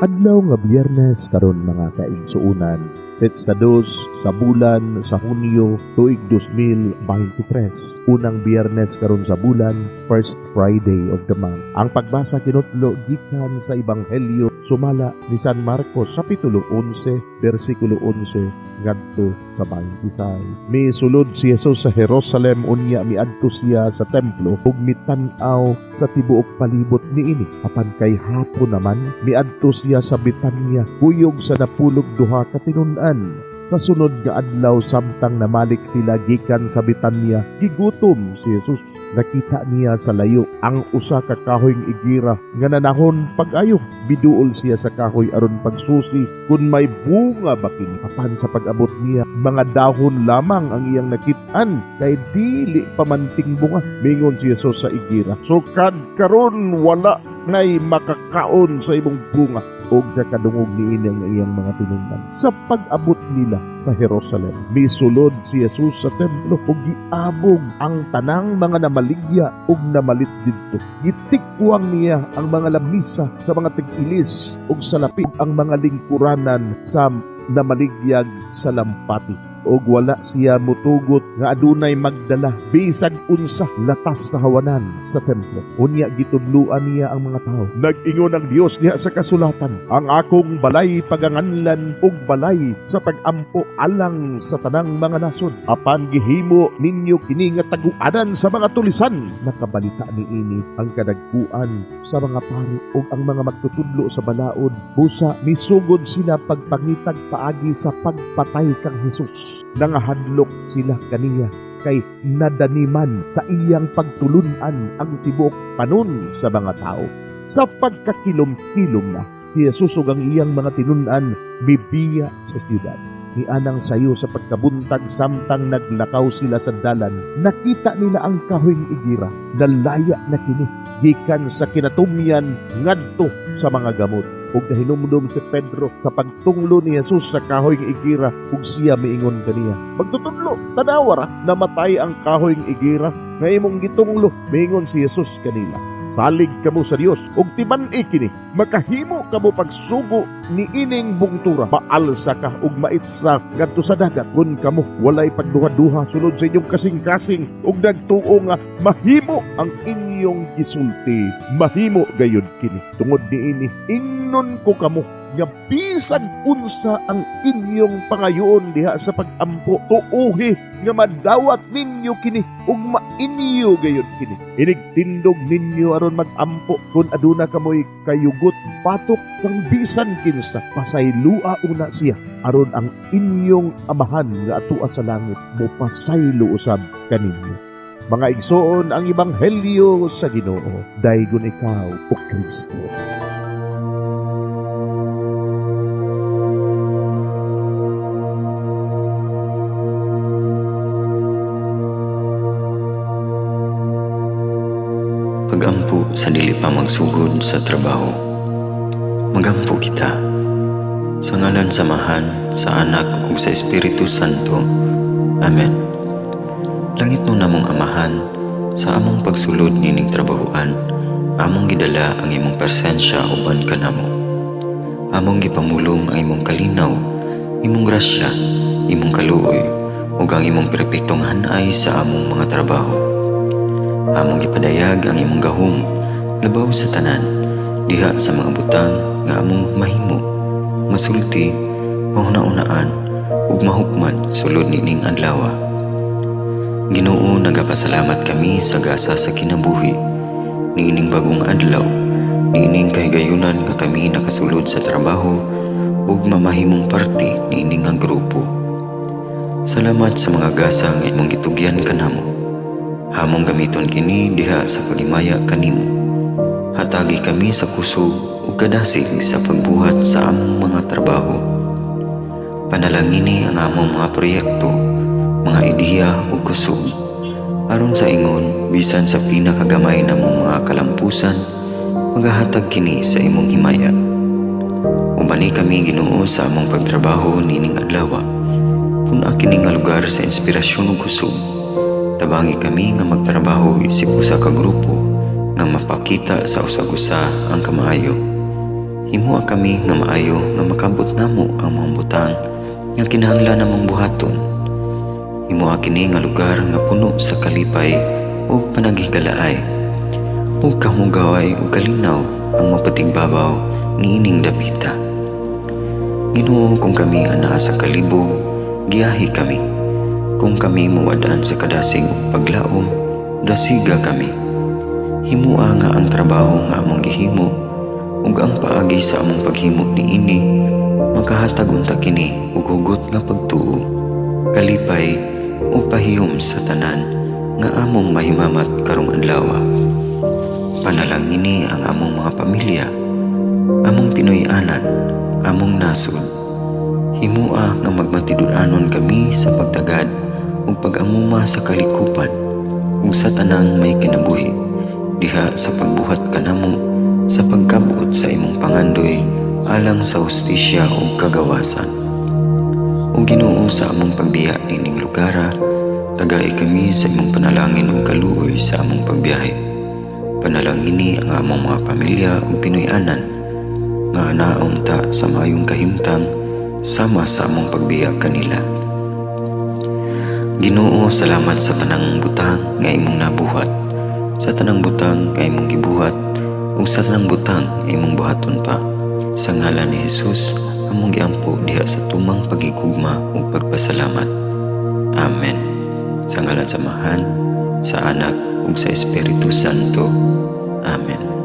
Adlaw nga Biyernes karon, mga kaigsuonan, petsa 2 sa bulan sa Hunyo, tuig 2023. Unang Biyernes karon sa bulan, first Friday of the month. Ang pagbasa kinutlo gikan sa Ebanghelyo sumala ni San Marcos, Kapitulo 11, bersikulo 11 ngadto sa 26. Misulod si Jesus sa Jerusalem, unya miadto siya sa templo ug mitan-aw sa tibuok palibot niini. Apan kay hapon naman, miadto siya sa Betanya kuyog sa 12 ka tinun-an. Sa sunod nga adlaw, samtang namalik sila gikan sa Betanya, gigutom si Jesus. Nakita niya sa layo ang usa ka kahoyng igira nga nanahon pag-ayo. Miduol siya sa kahoy aron pagsusi kung may bunga ba kini. Apan sa pag-abot niya, mga dahon lamang ang iyang nakit-an kay dili pa man tingbunga. Mingon si Jesus sa igira, "Sukad karon wala nay makakaon sa imong bunga." Og nakadungog niini ang iyang mga tinun-an. Sa pag-abot nila sa Jerusalem, misulod si Jesus sa templo ug giabog ang tanang mga namaligya ug namalit didto. Gitikwang niya ang mga lamisa sa mga tig-ilis ug salapi ang mga lingkuranan sa namaligyag sa lampati, ug wala siya mutugot nga adunay magdala bisag unsa latas sa hawanan sa templo. Unya gitudluan niya ang mga tao. Nag-ingon ang Dios diha sa kasulatan, "Ang akong balay paganganlan og balay sa pag-ampo alang sa tanang mga nasod. Apan gihimo ninyo kini nga taguanan sa mga tulisan." Nakabalita niini ang kadagkuan sa mga pari ug ang mga magtutudlo sa balaod. Busa misugod sila pagpangitag paagi sa pagpatay kang Jesus. Nangahadlok sila kaniya kay nadaniman sa iyang pagtulunan ang tibuok panon sa mga tao. Sa pagkakilom-kilom na, si Jesus ug ang iyang mga tinun-an mibiya sa siyudad. Nianang sayo sa pagkabuntag, samtang naglakaw sila sa dalan, nakita nila ang kahoyng igira, nalaya na kini gikan sa kinatumyan ngadto sa mga gamot. Ug nahinumdum si Pedro sa pagtunglo ni Jesus sa kahoyng igira ug siya miingon kaniya, "Magtutudlo, tanawa ra, namatay ang kahoyng igira nga imong gitunglo." Miingon si Jesus kanila, "Salig kamo sa Dios ug timan-i kini, makahimo kamo pagsugo niining bungtura, 'Maalsa ka ug maitsa ngadto sa dagat,' kun kamo walay pagduha-duha sulod sa inyong kasing-kasing ug nagtuo nga mahimo ang inyong gisulti, mahimo gayud kini. Tungod niini, ingnon ko kamo nga bisan unsa ang inyong pangayoon diha sa pag-ampo, tuohi nga madawat ninyo kini ug mainyo gayud kini. Inigtindog ninyo aron mag-ampo, kun aduna kamoy kayugot batok kang bisan kinsa, pasaylua una siya aron ang inyong Amahan nga atua sa langit mopasaylo usab kaninyo." Mga igsoon, ang ebanghelyo sa Ginoo. Daygon ikaw, o Kristo. Pagampo sa dili pa magsugod sa trabaho. Magampo kita. Sa ngalan sa Amahan, sa Anak ug sa Espiritu Santo. Amen. Langitnon namong Amahan, sa among pagsulod nining trabahoan, among gidala ang imong presensya uban kanamo. Among gipamulong ang imong kalinaw, imong grasya, imong kaluoy, ug ang imong perpektong hanay sa among mga trabaho. Among gipadayag ang imong gahom labaw sa tanan diha sa mga butang nga among mahimo, masulti, mahuna-unaan ug mahukman sulod nining adlaw. Ginoo, nagapasalamat kami sa gasa sa kinabuhi niining bag-ong adlaw, niining kahigayunan nga kami nakasulod sa trabaho ug mamahimong parte niini nga grupo. Salamat sa mga gasa nga imong gitugyan kanamo. Among gamiton kini diha sa paghimaya kanimo. Hatagi kami sa kusog ug kadasig sa pagbuhat sa among mga trabaho. Panalangini ang among mga proyekto, mga ideya ug kusog. Aron sa ingon, bisan sa pinakagamay namong mga kalampusan, magahatag kini sa imong himaya. Ubani kami, Ginoo, sa among pagtrabaho nining adlaw. Pun-a kini nga lugar sa inspirasyon ug kusog. Tabangi kami nga magtrabaho isip usa ka grupo nga mapakita sa usag-usa ang kamaayo. Himoa kami nga maayo nga makabot namo ang mga butang nga kinahanglan namong buhaton. Himoa kini nga lugar nga puno sa kalipay ug panaghigalaay, ug kahugaway ug kalinaw ang mapatigbabaw niining dapita. Ginoo, kung kami anaa sa kalibog, giyahi kami. Kung kami muwad-an sa kadasig ug paglaom, dasiga kami. Himoa nga ang trabaho nga among gihimo ug ang paagi sa among paghimo niini makahatag unta kini og hugot nga pagtuo, kalipay ug pahiyom sa tanan nga among mahimamat karong adlaw. Panalangini ang among mga pamilya, among Pinoy-anan, among nasod. Himoa nga magmatinud-anon kami sa pagtagad ug pag-amuma sa kalikupan ug sa tanang may kinabuhi diha sa pagbuhat kanamo sa pagkabot sa imong pangandoy alang sa hustisya ug kagawasan. O Ginoo, sa among pagbiya nining lugara, tagai kami sa imong panalangin ug kaluoy sa among pagbiyahe. Panalangini ang among mga pamilya ug Pinoy-anan nga anaa unta sa maayong kahimtang sama sa among pagbiya kanila. Ginoo, salamat sa tanang butang nga imong nabuhat, sa tanang butang nga imong gibuhat, ug sa tanang butang nga imong buhaton pa. Sa ngalan ni Jesus, among giampo diha sa tumang pagigugma ug pagpasalamat. Amen. Sa ngalan sa Amahan, sa Anak ug sa Espiritu Santo. Amen.